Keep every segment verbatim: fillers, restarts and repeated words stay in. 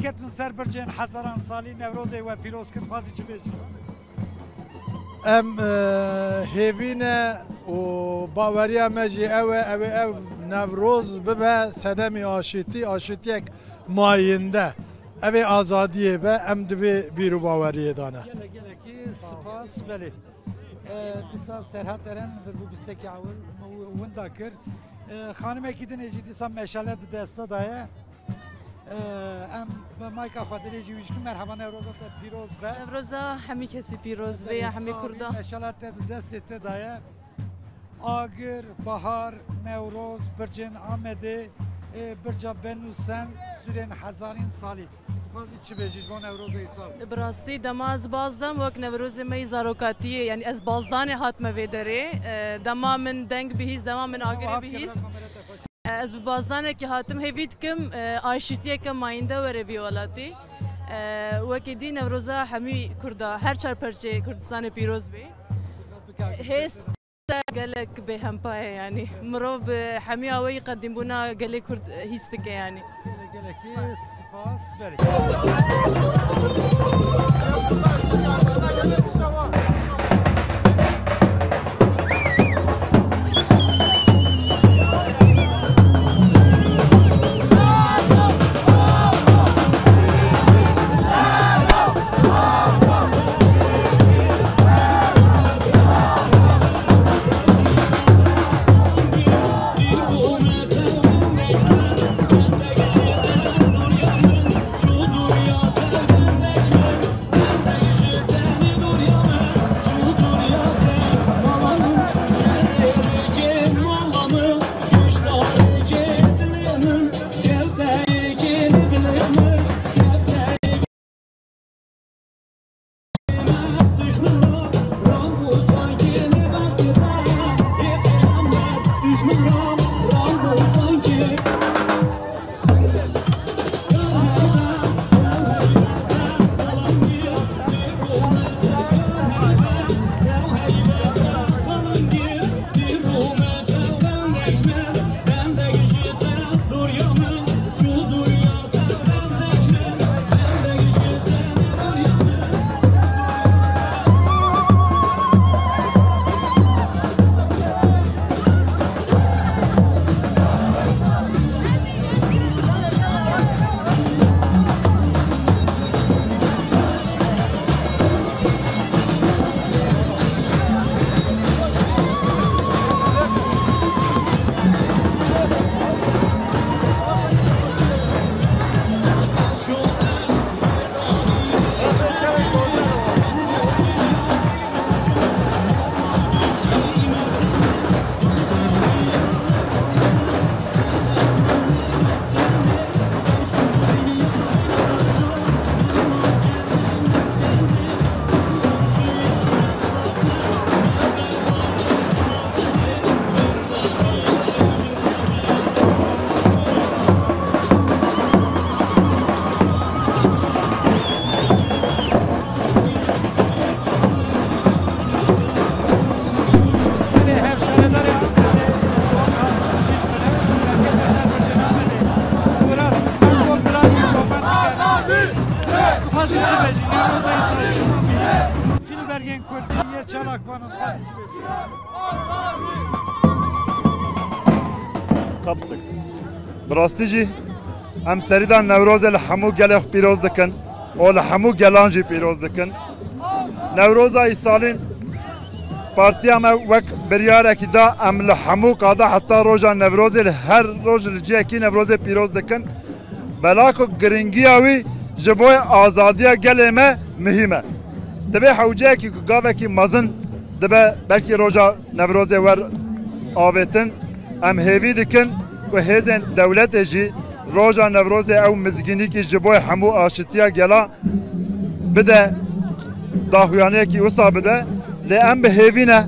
ketin ser bircên hezaran salî, Newrozê we pîroz kir, dixwazî çi bêjî? Em, e, hêvî ne û baweriya me jî ew e, ew ê ev Newroz bibe sedemê aşîtî, aşîtiyek mayînde. Ev ê azadiyê be, em di vê bîr û baweriyê de ne. Gelek, gelekî spas, belê. E, dîsa Serhat Eren vir bû bîstekî ewil, winda kir. E, xanimekî dinê jî dîsa meşale di desta de ye. E, em bi mayka xwe dirêjî wî jî merheba, Newroza te pîroz be. Newroza hemî kesî pîroz be, ya hemî Kurda. Meşale te di destê te de ye. Agir, Bahar, Newroz, bircên Amedê, e, birca Benûsen, sûrên hezarîn salî. Dixwazî çi bêjî ji bo Newrozê îsal? Bi rastî dema ez baz dem wek Newrozê me yî zarokatiyê, yanî ez bazdanê hatime vê derê. E, dema min deng bihîst, dema min agirê bihîst. E, ez bi bazdanekî hatim, hêvî dikim, e, aşîtiyeke mayînde were vî welatî. E, wekî dî Newroza hemî Kurda, her çar perçeyê Kurdistanê pîroz bê. Hêst gelek bêhempa ye, yanî mirov bi hemî awayî qedîmbûna gelê Kurd hîs dike, yanî. Gelek, gelekî spas, belê. Dixwazî çi bêjî? Newroza îsal çi bî? Çi li bergên Kurdî yê çalakvanan dixwazî çi bêjî? Kapsik. Bi rastî jî em serî de Newrozê li hemû gelê xwe pîroz dikin û li hemû gelan jî pîroz dikin. Newroza îsalîn partiya me wek biryarekî da, em li hemû qada heta roja Newrozê li her roj li cihekî Newrozê pîroz dikin. Bela ku giringiya wî ji bo azadiya gelê me muhîm e. Divê hewceyekî ku gavekî mezin dibe, belkî roja Newrozê wer avêtin. Em hêvî dikin ku hêzên dewletê jî roja Newrozê ew mizgînîkî ji bo hemû aşitiya gela bide, daxuyaniyekî wisa bide. Lê em bi hêvî ne,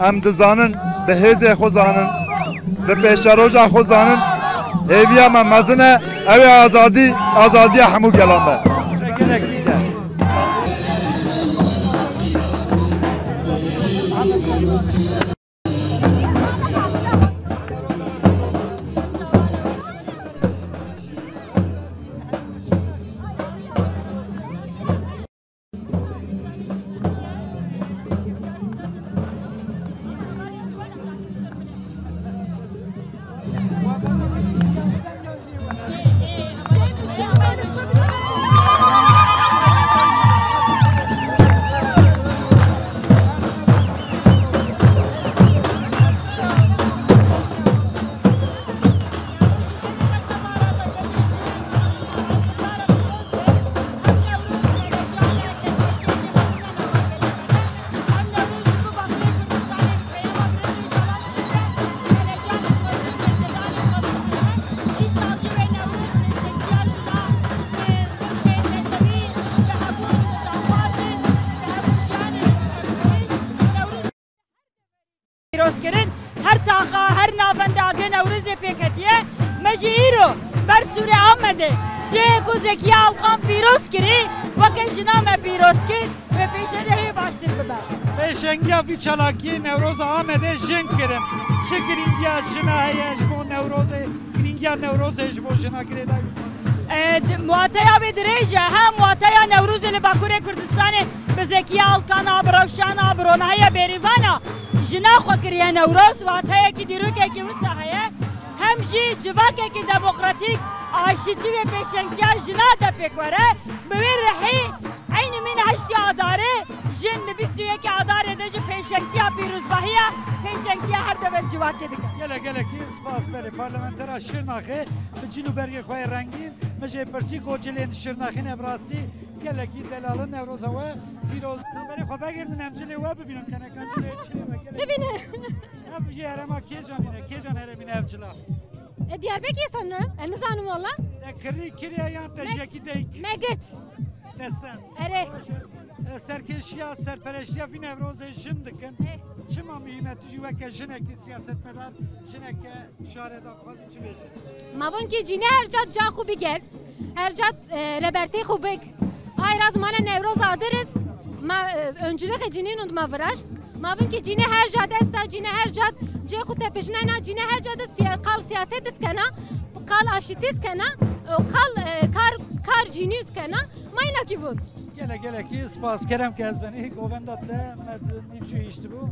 em dizanin, bi hêzê xwe zanin, bi pêşeroja xwe zanin. Hêviya me mezin e, ew ê azadî, azadiya hemû gelan be. Pîrozkirin, her taxa, her navenda agir Newrozê pêketiye. Me jî îro ber Sûrê Amedê cihê ku Zekiye Alkan pîroz kirî, weke jina me pîroz kir, wê pêşe de hê baştir bibe. Pêşengiya vî çalakiyê Newroza Amedê jin kirin. Çi girîngiya jina heye ji bo Newrozê, girîngiya Newrozê ji bo jina girêdayî? E, di-, wateya wê dirêj e. Hem wateya Newrozê li Bakurê Kurdistanê bi Zekiye Alkan a, bi Rewşan a, bi Ronahiya Bêrîvan a. Jina xwe kiriye Newroz, wateyekî dîrokekî wisa heye. Hem jî civakekî demokratîk, aşîtî wê pêşengtiya jina de pêk were, bi wê rihî eynî mîna heştê Adarê, jin li bîst û yekê Adarê de jî pêşengtiya pîrozbahiya, pêşengtiya her dever civakê dike. Gelek gelekî spas belê parlamentera Şirnaxê bi cîl û bergê xwe yê rengîn, min jê pirsî got cilên Şirnaxê ne bi rastî gelekî delal in, Newroza we pîroz. Berê xwe vegirtin em cilê we bibînin, qeneka cilê çinê we gelek. Bibîne. Ev yê herêma kêcan îne, kêcan herêmî ne ev cila? E, Diyarbekirê sanırım. E, nizanim valla. Te kirî kiriye yan te Me-, ji yekî deyk? Me girt. Desten. Erê. Baş e. E, serkêşiya, serpereştiya vî Newrozê jin dikin. E. Çima muhîm e tu jî weke jinekî siyasetmedar, jineke şaredar xwazî çi bêje? Ma vûn ki cîne her cat ca xwe biger. Her cat, e, rebertê xwe bik. Ay raz mane Newroz adiris. Ma, e, öncülüğe cînîn und ma viraşt. Ma vûn ki cîne her cat esta, cîne her cat cê xwe tepişnena, cîne her cat siya-, qal siyaset diskena, qal aşîtî diskena, û qal, e, kar, kar cînî diskena. Ma îna ki vûn. Gelek gelekî spas, kerem ke ez benî govenda te me di nîvcî hiştibû.